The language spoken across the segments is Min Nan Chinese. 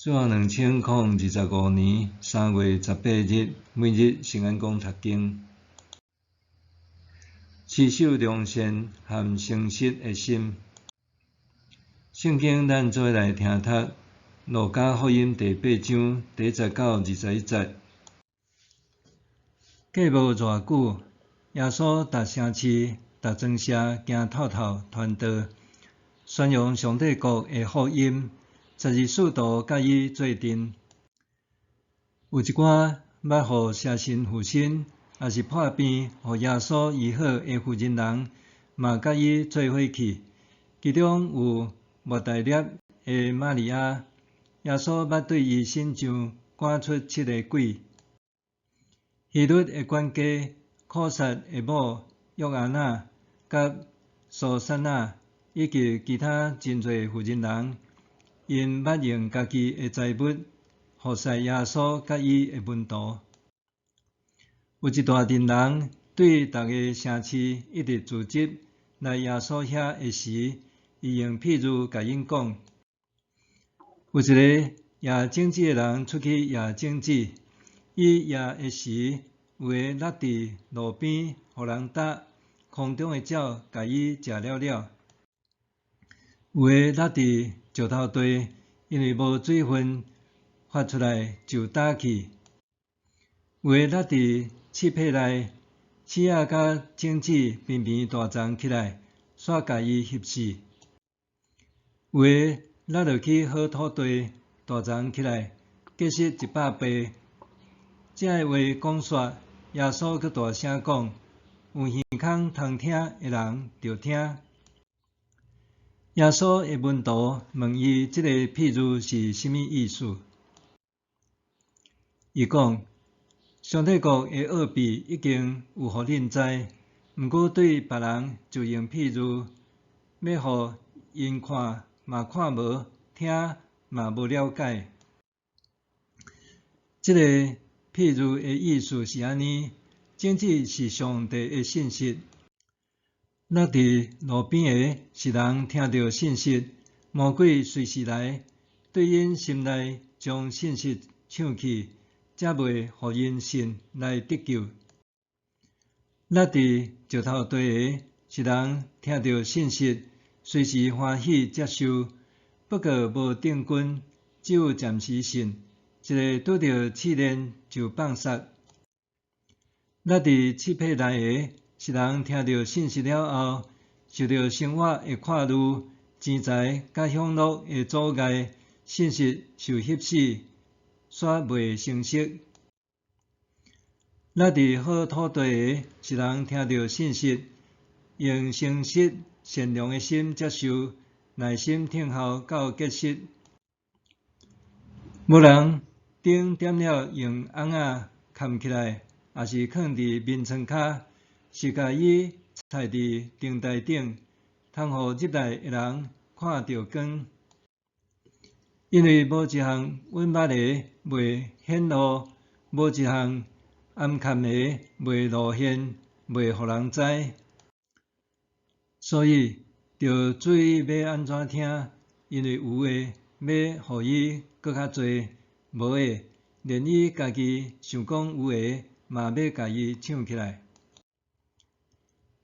主後2025年3月18日，每日聖安講讀經。持守良善和誠實的心。聖經咱做伙來聽讀《路加福音》第八章第一節到21節。過無偌久，耶穌逐城市、逐莊社行透透傳道，宣揚上帝國的福音。十二使徒佮伊做陣。有一寡捌予邪神附身，抑是破病予耶穌醫好的婦人人，嘛佮伊做伙去。其中有抹大拉的瑪利亞，耶穌捌對伊身上趕出七个鬼。希律的管家庫薩的某約阿那，佮蘇珊娜，以及其他真濟婦人人，𪜶捌用家己的財物服侍耶穌佮伊的門徒。有一大陣人對逐个城市一直聚集來耶穌遐的時，伊用譬喻共𪜶講：有一个撒種子的人出去撒種子，伊撒的時，有的落佇路邊，予人踏，空中的鳥共伊食了了；有的落佇石頭地，因為無水分，發出來就焦去；有的落佇刺皮內，刺仔佮種子平平大叢起來，煞共伊翕死；有的落落去好土地，大叢起來，結實100倍。這个話講煞，耶穌閣大聲講：有耳孔通聽的人，著聽。耶穌的門徒問伊這个譬喻是啥物意思？伊講：上帝國的奧秘已經有予恁知，毋過對別人就用譬喻，欲予𪜶看嘛看無，聽嘛無了解。這个譬喻的意思是按呢：種子是上帝的信息。落佇路邊的是人聽著信息，魔鬼隨時來，對𪜶心內將信息搶去，才袂予𪜶信來得救。落佇石頭地的是人聽著信息，隨時歡喜接受，不過無定根，只有暫時信，一下拄著試煉就放捒。落佇刺皮內的是人聽著信息了後，受著生活的掛慮、錢財佮享樂的阻礙，信息受翕死，煞袂成熟。落佇好土地的是人聽著信息，用誠實善良的心接受，耐心等候到結實。無人燈點了用甕仔崁起來，抑是囥佇眠床跤，是共伊跙佇燈臺頂，通予入來的人看著光。因為無一項隱密的袂顯露，無一項掩崁的袂露現，袂予人知。所以，著注意欲按怎聽，因為有的欲予伊閣較濟，無的連伊家己想講有的，嘛欲共伊搶去來。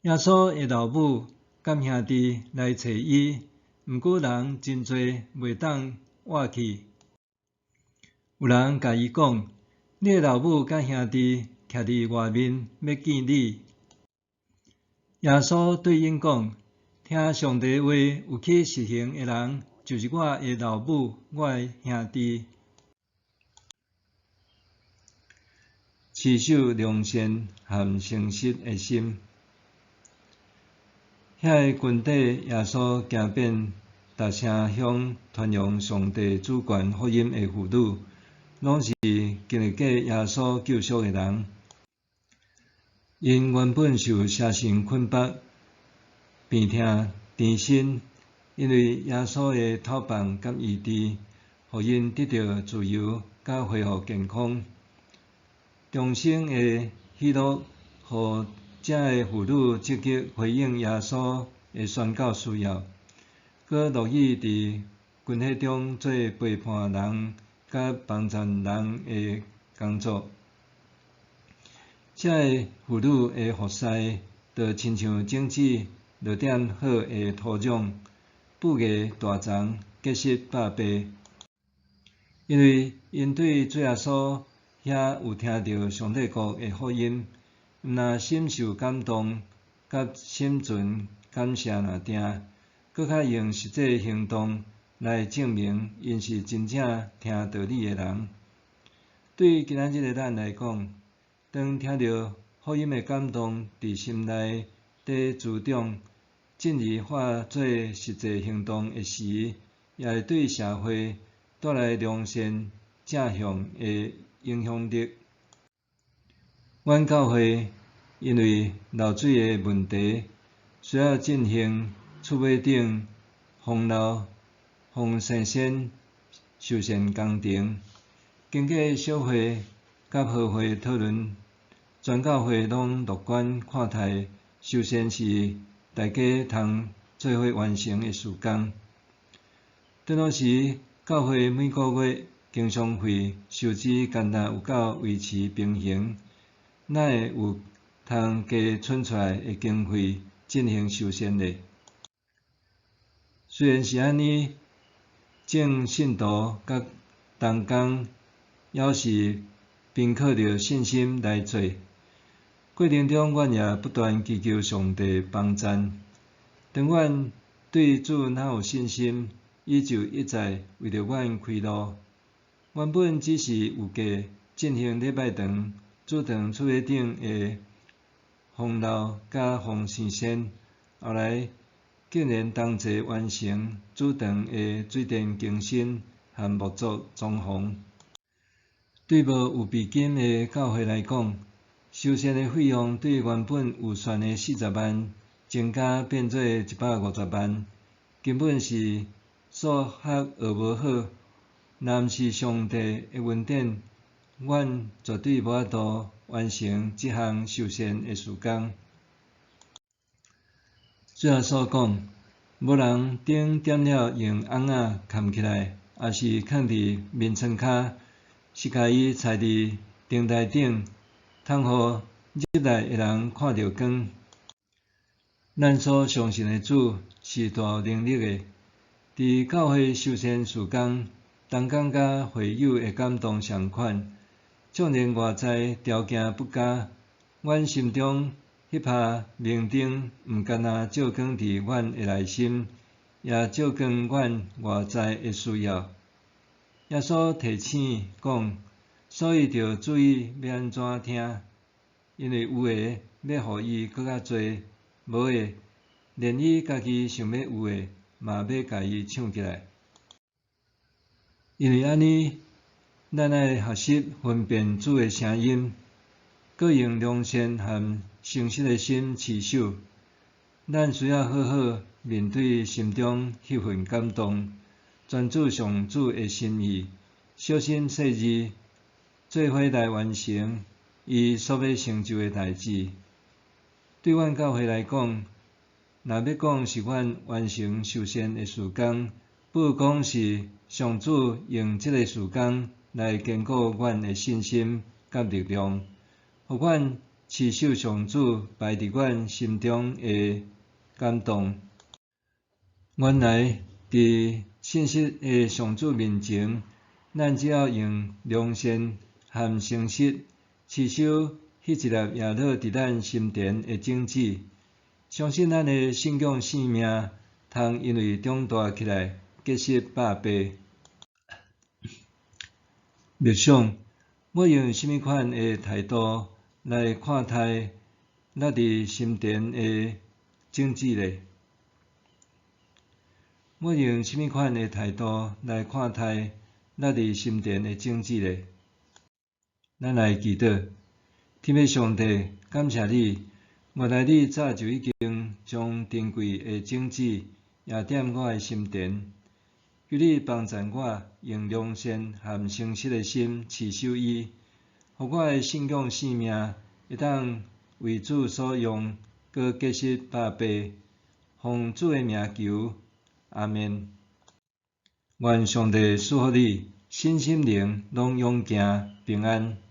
耶穌的老母佮兄弟來揣伊，毋過人真濟，袂當倚去。有人共伊講：你的老母佮兄弟徛佇外面，欲見你。耶穌對𪜶講：聽上帝話有去實行的人，就是我的老母、我的兄弟。持守良善和誠實的心。遐个群體，耶穌行遍逐城鄉，傳揚上帝主權福音的婦女，攏是經歷過耶穌救贖的人。𪜶原本受邪神捆縛、病痛纏身，因為耶穌的透放佮醫治，予𪜶得著自由，佮恢復健康。重生的喜樂，予遮个婦女積極回應耶穌的宣教需要，閣樂意佇群體中做陪伴人佮幫贊人的工作。這个婦女的服侍，就親像種子落佇好的土壤，布藝大欉，結實百倍。因為𪜶對主耶穌遐有聽著上帝國的福音，毋但心受感動，佮心存感謝爾定，閣較用實際行動來證明𪜶是真正聽道理的人。對今仔日的咱來講，當聽著福音的感動佇心內佇滋長，進而化做實際行動的時，也會對社會帶來良善正向的影響力。阮教會因為漏水的問題，需要進行厝尾頂防漏、防生鮮修繕工程。經過小會佮合會討論，全教會攏樂觀看待修繕是大家通做伙完成的事工。轉落時，教會每個月經常費收支干焦有夠維持平衡，哪會有通加囥出來的經費進行修繕呢？雖然是按呢，眾信徒佮同工猶是憑靠著信心來做。過程中，阮也不斷祈求上帝幫贊。當阮對主若有信心，伊就一再為著阮開路。原本只是有計進行禮拜堂主堂厝尾頂的防漏佮防生鮮，後來竟然同齊完成主堂的水電更新和木作裝潢。對無預備金的教會來講，修繕的費用對原本預算的40萬增加變做150萬，根本是數學學無好。若毋是上帝的恩典，阮絕對無法度完成這項修繕的事工。主耶穌講，無人燈點了用甕仔崁起來，抑是囥佇眠床跤，是共伊踩佇燈台頂，通予入來的人看著光。咱所相信的主是大有能力的，佇教會修繕事工，同工佮會友的感動相款，縱然外在條件不佳，阮心中彼拍明燈毋干焦照光佇阮的內心，也照光阮外在的需要。耶穌提醒講，所以著注意欲按怎聽，因為有的欲予伊閣較濟，無的連伊家己想欲有的，嘛欲共伊搶起來。因為按呢，咱愛學習分辨主的聲音，閣用良善和誠實的心持守。咱需要好好面對心中彼份感動，專注上主的心意，小心細膩，做伙來完成伊所欲成就的代誌。對阮教會來講，若欲講是阮完成修繕的事工，不如講是上主用這个事工來堅固阮的信心佮力量，予阮持守上主擺佇阮心中的感動。原來佇信實的上主面前，咱只要用良善和誠實持守彼一粒也落佇咱心田的種子，相信咱的信仰生命通因為長大起來結實百倍。默想，我用啥物款的態度來看待落佇心田的種子呢？我用啥物款的態度來看待落佇心田的種子呢？咱來祈禱，天父上帝，感謝你，原來你早就已經將珍貴的種子也點我的心田，求你幫贊我用良善和誠實的心持守伊，予我的信仰生命會當為主所用，閣結實百倍。奉主的名求，阿們。願上帝賜福你。身心靈攏勇健平安。